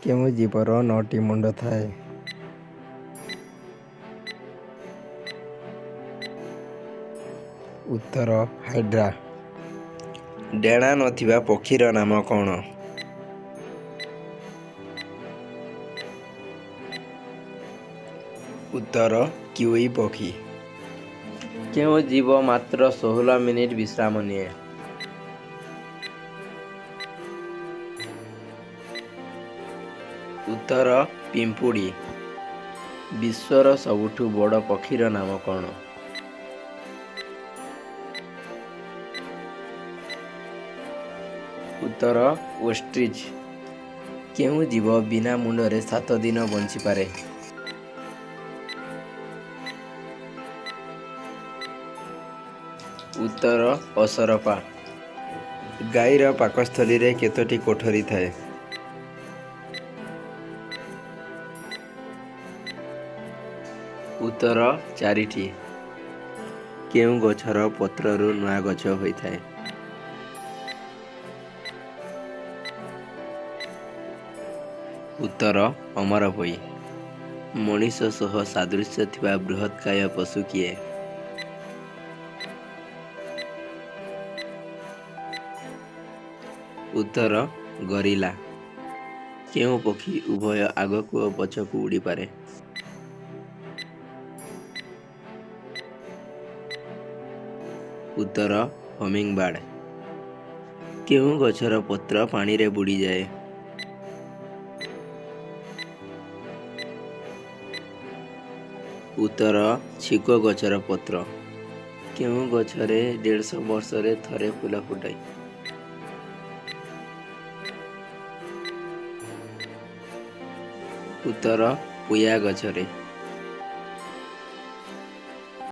କେଉଁ ଜୀବର ନଅଟି ମୁଣ୍ଡ ଥାଏ? ଉତ୍ତର ହାଇଡ୍ରା। ଡେଣା ନଥିବା ପକ୍ଷୀର ନାମ କ'ଣ? ଉତ୍ତର କିୱି ପକ୍ଷୀ। କେଉଁ ଜୀବ ମାତ୍ର 16 ମିନିଟ୍ ବିଶ୍ରାମ ନିଏ? ଉତ୍ତର ପିମ୍ପୁଡ଼ି। ବିଶ୍ୱର ସବୁଠୁ ବଡ଼ ପକ୍ଷୀର ନାମ କ'ଣ? ଉତ୍ତର ଓଷ୍ଟ୍ରିଚ୍। କେଉଁ ଜୀବ ବିନା ମୁଣ୍ଡରେ 7 ଦିନ ବଞ୍ଚିପାରେ? ଉତ୍ତର ଅସରପା। ଗାଈର ପାକସ୍ଥଳୀରେ କେତୋଟି କୋଠରୀ ଥାଏ? ଉତ୍ତର ଚାରିଟି। କେଉଁ ଗଛର ପତ୍ରରୁ ନୂଆ ଗଛ ହୋଇଥାଏ? ଉତ୍ତର ଅମରପୋଇ। ମଣିଷ ସହ ସାଦୃଶ୍ୟ ଥିବା ବୃହତ୍କାୟ ପଶୁ କିଏ? ଉତ୍ତର ଗରିଲା। କେଉଁ ପକ୍ଷୀ ଉଭୟ ଆଗକୁ ଓ ପଛକୁ ଉଡ଼ିପାରେ? ଉତ୍ତର ହମିଙ୍ଗବାର୍ଡ। କେଉଁ ଗଛର ପତ୍ର ପାଣିରେ ବୁଡ଼ିଯାଏ? ଉତ୍ତର ଛିକ ଗଛର ପତ୍ର। କେଉଁ ଗଛରେ 150 ବର୍ଷରେ ଥରେ ଫୁଲ ଫୁଟେ? ଉତ୍ତର ପୁଆ ଗଛରେ।